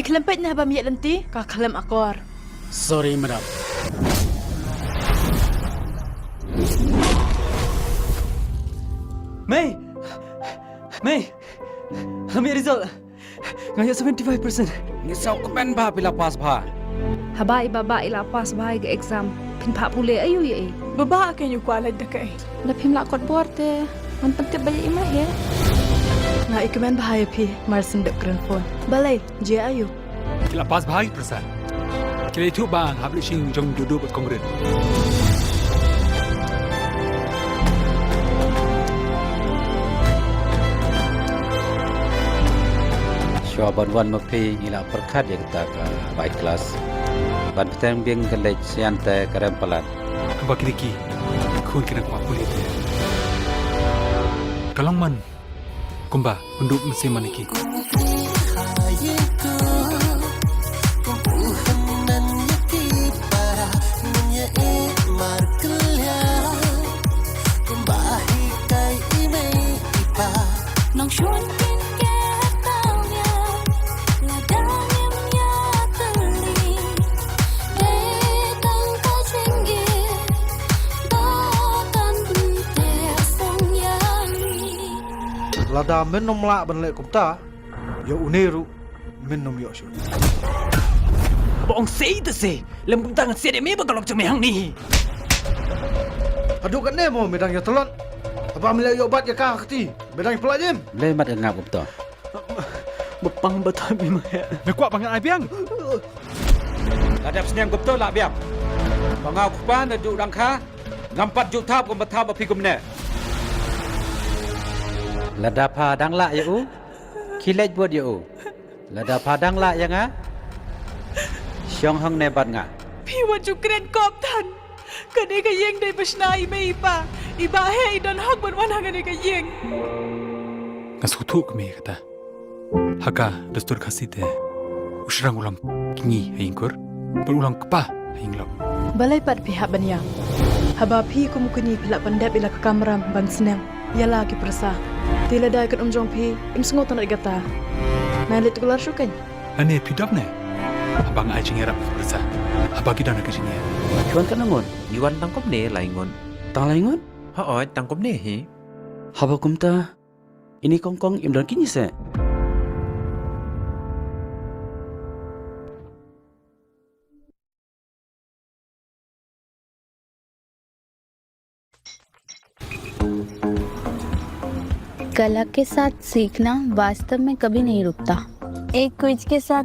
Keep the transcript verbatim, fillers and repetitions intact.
Khlem peit ne haba ym ïeh lynti ka khlem akor. Sorry, madam. Mei! Mei! Lam ïa result. Nga ïoh seventy five percent. Ngi sngewkmen ba phi la pass bha. Haba i Baba i la pass bha ïa ka exam, phin phah pule aïu ïa i? Baba, kein u kwah leit da kaei? Lada phim lah kot bor te ngan pyntip ba ïa i ma he. Nga i kmen bha ïa phi, mar shen dep kren phone. Balei, jia aïu? Ki la pass bha ki pyrsa. Ki la ïathuh ba nga hap leit sha ïing jong Dudu bad Kong Rit. Shuwa ban wan ma phi ngi la pyrkhat ïa kata ka bai klas. Ban bteng biang ka leit sha ïan te ka rem palat. Haba kine ki khun ki nang kwah pule te ka long man kumba pynduh mynsiem man ki. Nang shun kin ke tau nia, lada ngim ïa teli. Dei tang ka jingim, ba kan pynter song ïa li. Lada men ym lah ban leh kumta, ïa une ruh men ym ïoh shuh. Haba ong sei te sei, lem kumta ngan sei de me ba ka lok jong me hangne hi. Haduh katne mo me dang ïa tlot. Haba me la ïoh bat ïa ka kti, me dang ïa pynlait im. Lei mat ka ngap kumta. Ba pang ba thoi me ma he. Me kwah ba ngan ai biang. La dep sniang kumta la biang. Ba nga u kpa na duh dang kha. Ngam pat ju thap kumba thap ba phi kumne. Lada pha dang lah ïa u, khie leit bud ïa u. Lada pha dang lah ïa nga, shong hangne bad nga. Phi wat ju kren kop than. Kane ka ïing dei ba shna i mei i pa. I Bah he i don hok ban wan ha kane ka ïing. Nga sngewthuh kmie kata. Ha ka dustur Khasi te u shynrang u long kñi ha ïing kur bad u long kpa ha ïing lok. Balei pat phi hap ban ïam? Haba phi kum u kñi phi lah pyndep ïa la ka kamram ban sneng ïa la ki pyrsa. Te lada ïa ka um jong phi im sngewtynnat kata, nai leit kular shuh kein. Ane phi dap ne? Haba nga ai jingïarap ki pyrsa, haba ki don ha ka jingïa. Phi wan katno ngut? Ngi wan tang kumne, lai ngut. Tang lai ngut? Hooid, tang kumne hi. Haba kumta, ine Kong Kong im don kñi seh? कला के साथ सीखना वास्तव में कभी नहीं रुकता। एक क्विज के साथ